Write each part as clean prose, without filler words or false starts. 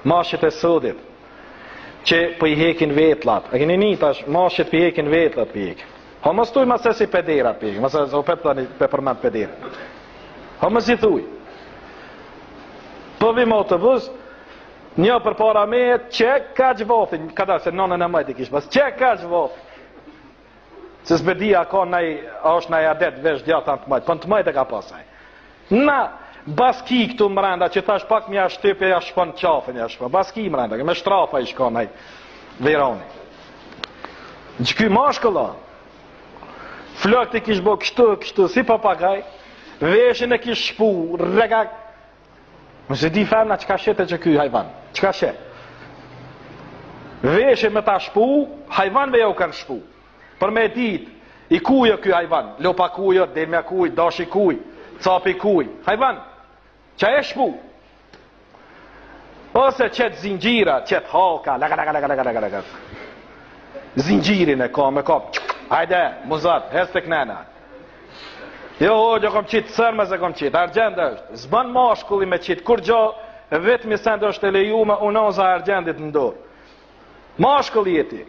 Mashqit e sodit, që po i hekin vetllat. E keni ni tash, mashqit po i hekin vetllat, po i hekin. Ha mos thuj ma se si pederat, po i hekin, mos e opet tani pe përmend pederat. Ha mos i thuj. Po vi me autobus, një përpara meje, qe kaq vathin, ka dalë se nonën e majtë i kish pas, qe kaq vathin. Se s'pe di a ka naj, a është naj adet vesh djathtë a të majtë, po në të majtë e ka pas ai. Na, baski këtu mrenda, që thash pak m'ja shtyp e ja shpon qafën, ja shpon, baski mrenda, me shtrafa i shkon ai vironi. Që ky mashkull a, flokët i kish bo kështu, kështu, si papagaj, veshin e kish shpu, rrega, Mos e di femna çka sheh te qiky hajvan. Çka sheh? Veshe me ta shpu, hajvanve jau kanë shpu. Për me dit, i kuj o ky hajvan? Lopa kuj o, delmja kuj, dashi kuj, capi kuj. Hajvan, qa e shpu? Ose qet zinxhira, qet hallka, laka, laka, laka, laka, laka, laka. Zinxhirin e ka me kap. Hajde, muzat, hec tek nena. Jo, hoxhë, kom qitë, sërme se kom qitë, argjend është, s'ban mashkulli me qitë, kurgjo, vetmi send është e lejume, unaza e argjendit në dorë. Mashkull je ti,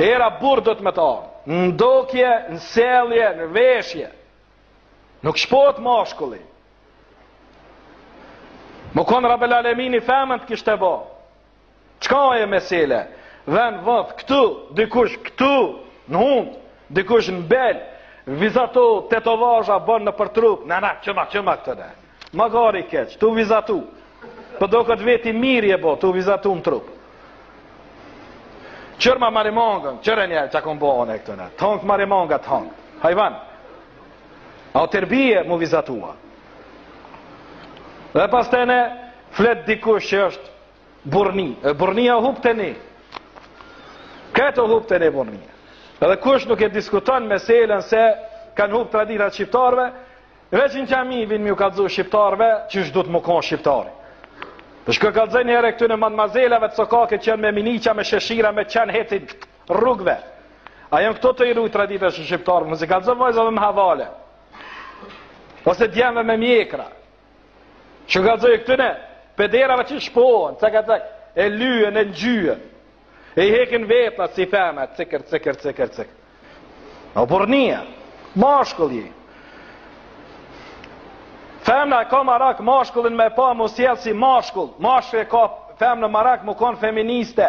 era burrë do të me të ardhë, në dokje, në sjellje, në veshje, nuk shpohet mashkulli. Me konë Rabel Alemini femën të kishte bo, Çka e mesele? Ven vath këtu, dikush këtu, në hundë, dikush në bel, vizato tetovazha bën nëpër trup, na na, qëma, qëma këtë ne. Magari keq, tu vizatu. Po do këtë veti mirë je bo, tu vizatu në trup. Qërma marimangën, qëre njerë që kom bo one këtu ne. Të hongë marimanga të hongë. Hajvan. A o terbije mu vizatua. Dhe pastaj ne flet dikush që është Burrni, e burrnia hup te ne. Këtë hup te ne burrnia. Edhe kush nuk e diskuton meselën se kanë hup traditat shqiptarëve, veç në xhami vin me ju kallzu shqiptarëve qysh duhet me kon shqiptari. Po shko kallzoj një herë këtyre madmazelave të sokakit që janë me miniqa, me sheshira, me qen hecin rrugëve. A janë këto tu i rujt traditat e shqiptarëve? Mos i kallzo vajzave me havale. Ose djemve me mjekra. Që kallzoj këtyne, pederave që shpohen, cek e cek, e lyen, e ngjyen, e i hekin vetllat si femna, cikër, cikër, cikër, cikër. O burrnia, mashkull je. Femna e ka marak mashkullin me pa mu sjell si mashkull, mashkulli e ka femnën marak mu konë feministe,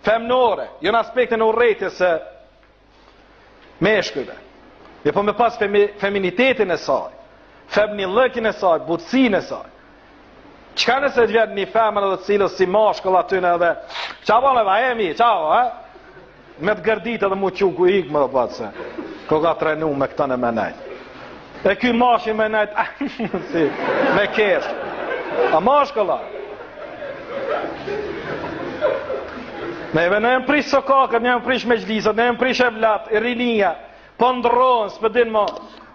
femnore, jo në aspektin e urrejtjes së meshkujve. Mirëpo me pas femi, feminitetin e saj, femnillëkin e saj, butësinë e saj. Çka nëse të vjen një femër edhe të sillet si mashkull aty në edhe, qa bo me emi, qa bo, e? Me të gërdit edhe mu qu ku ikë më dhe patë se, ko ka trenu me këta në me nejt. E ky mashi me nejt, si, me kesh. A mashkull a? Neve na janë prish sokakët, na janë prish mexhlisët, na janë prish evlat, rinia, po ndrrohen, s'po din mo.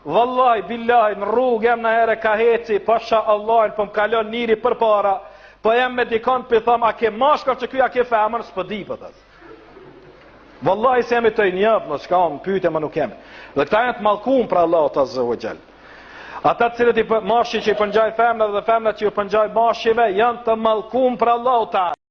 Vallaj, billahi, në rrugë jam najherë ka heci, pasha Allahin, po më kalon njëri përpara, po jam me dikon, po i tham, a ke mashkull qiky, a ke femër, s'po di, po thas. Vallaj, se jemi të njëjtë, më s'ka, më pyte, më nuk jemi. Dhe këta janë të mallkum prej Allahut azze ve xhel. Ata të cilët i mashqi që i përngjajnë femnave dhe femnat që i përngjajnë mashqive, janë të mallkum prej Allahut.